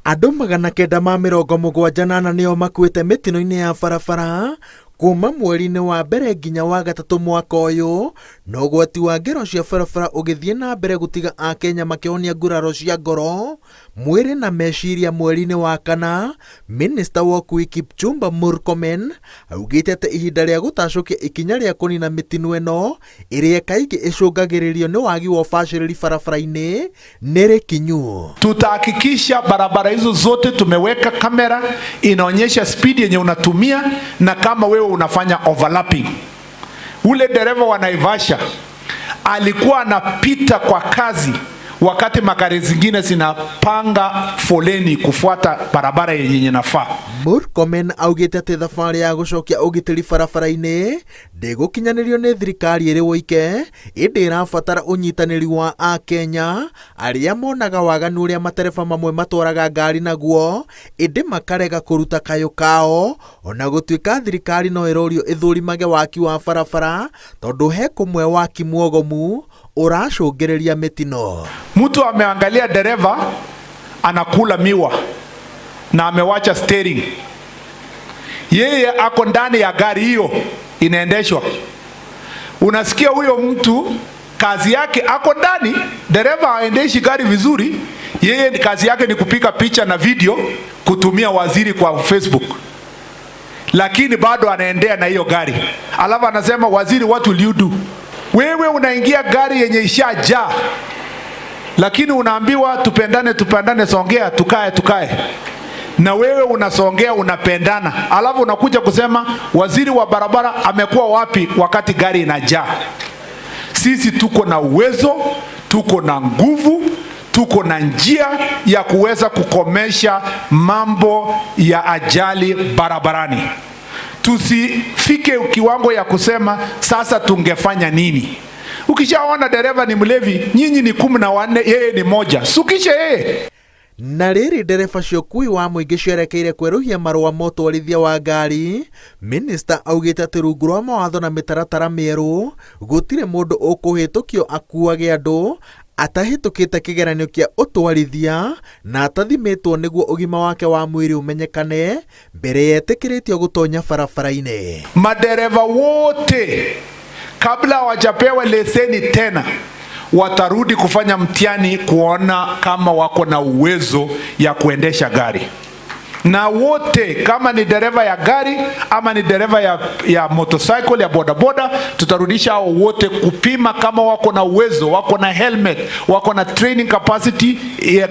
Andũ 974 nĩo makuĩte mĩtino-inĩ ya barabara kuma mweri-inĩ wa mbere nginya wa gatatũ mwaka ũyũ, na ũgwati wa ngero cia barabara ũgĩthiĩ na mbere gũtiga Akenya makĩhonia nguraro cia ngoro, mwĩrĩ na meciria mweri-inĩ wa kana, Minista wa ũkui Kipchumba Murkomen augĩte atĩ ihinda rĩa gũtacũkia ikinya rĩa kũnina mĩtino ĩno ĩrĩa kaingĩ ĩcũngagĩrĩrio nĩ wagi wa ũbacĩrĩri barabara-inĩ nĩ rĩkinyu. Tutahakikisha barabara hizo zote tumeweka kamera inaonyesha speed yenye unatumia na kama wewe unafanya overlapping. Ule dereva wa Naivasha alikuwa anapita kwa kazi wakati magari zingine zinapanga foleni kufuata barabara yenye inafaa. Murkomen augĩte atĩ thabarĩ ya gũcokia ũgitĩri barabara-inĩ ndĩgũkinyanĩrio nĩ thirikari ĩrĩ woike, ĩndĩ ĩrabatara ũnyitanĩri wa Akenya arĩa monaga waganu ũrĩa matereba mamwe matwaraga ngari naguo, ĩndĩ makarega kũruta kayũ kao, ona gũtuĩka thirikari no ĩrorio ĩthũrimage waki wa barabara tondũ he kũmwe waki mwogomu ũracũngĩrĩria mĩtino. Mtu ameangalia dereva anakula miwa na amewacha steering, yeye ako ndani ya gari hiyo inaendeshwa. Unasikia huyo mtu kazi yake ako ndani, dereva aendeshi gari vizuri, yeye kazi yake ni kupiga picha na video kutumia waziri kwa Facebook, lakini bado anaendea na hiyo gari, alafu anasema waziri, what will you do? Wewe unaingia gari yenye ishajaa, lakini unaambiwa tupendane, tupendane, songea, tukae, tukae na wewe unasongea unapendana, alafu unakuja kusema waziri wa barabara amekuwa wapi wakati gari inajaa? Sisi tuko na uwezo, tuko na nguvu, tuko na njia ya kuweza kukomesha mambo ya ajali barabarani. Tusifike kiwango ya kusema sasa tungefanya nini. Ukishaona dereva ni mlevi, nyinyi ni 14, yeye ni moja, sukishe yeye. Na rĩrĩ ndereba cia ũkui wa mũingĩ cierekeire kwerũhia marũa ma ũtwarithia wa ngari, minista augĩte atĩ rungu rwa mawatho na mĩtaratara mĩerũ gũtirĩ mũndũ ũkũhĩtũkio akuage andũ atahĩtũkĩte kĩgeranio kĩa ũtwarithia na atathimĩtwo nĩguo ũgima wake wa mwĩrĩ ũmenyekane mbere yetĩkĩrĩtio gũtonya barabara-inĩ. Madereva wote kabla hawajapewa leseni tena watarudi kufanya mtihani kuona kama wako na uwezo ya kuendesha gari, na wote kama ni dereva ya gari ama ni dereva ya motorcycle ya bodaboda, tutarudisha hao wote kupima kama wako na uwezo, wako na helmet, wako na training capacity,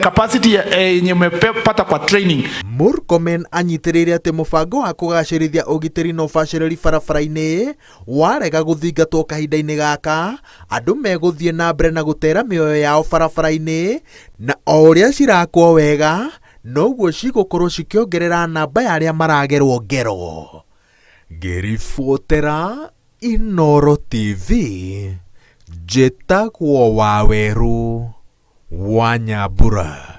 capacity yenye umepata kwa training. Murkomen anyitĩrĩire atĩ mũbango wa kũgacĩrithia ũgitĩri na ũbacĩrĩri barabara-inĩ warega gũthingatwo kahinda-inĩ gaka, andũ megũthiĩ na mbere na gũtera mĩoyo yao barabara-inĩ, na o ũrĩa cirakwo wega noguo cigũkorwo cikĩongerera namba ya arĩa maragerwo ngero. Ngĩribotera Inooro TV, njĩtagwo Wawerũ wa Nyambura.